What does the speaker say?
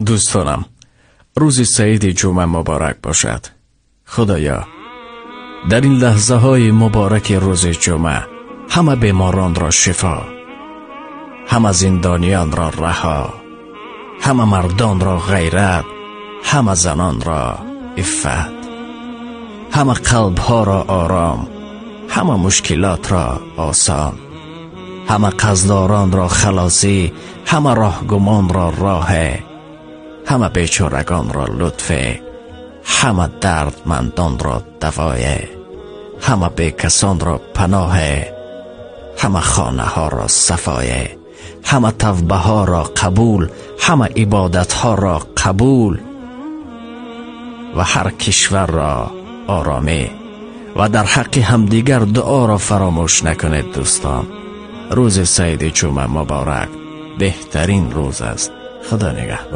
Дӯстонам, рӯзи саиди ҷумъа муборак бошад. Худоё, дар ин лаҳзаҳои мубораки рӯзи ҷумъа ҳама беморонро шифо, ҳама зиндониёнро раҳо, ҳама мардонро ғайрат, ҳама занонро иффат, ҳама қалбҳоро ором, ҳама мушкилотро осон, ҳама қарздоронро халосӣ, ҳама роҳгумонро роҳ, ҳама бечорагонро лутф, ҳама дардмандонро давоя, ҳама бекасонро паноҳ, ҳама хонаҳоро сафоя, ҳама тавбаҳоро қабул, ҳама ибодатҳоро қабул ва ҳар кишварро оромӣ ва дар ҳаққи ҳамдигар дуоро фаромӯш накунед. Дӯстон, рӯзи саиди ҷумъа муборак, беҳтарин рӯз аст. Худо нигаҳбон.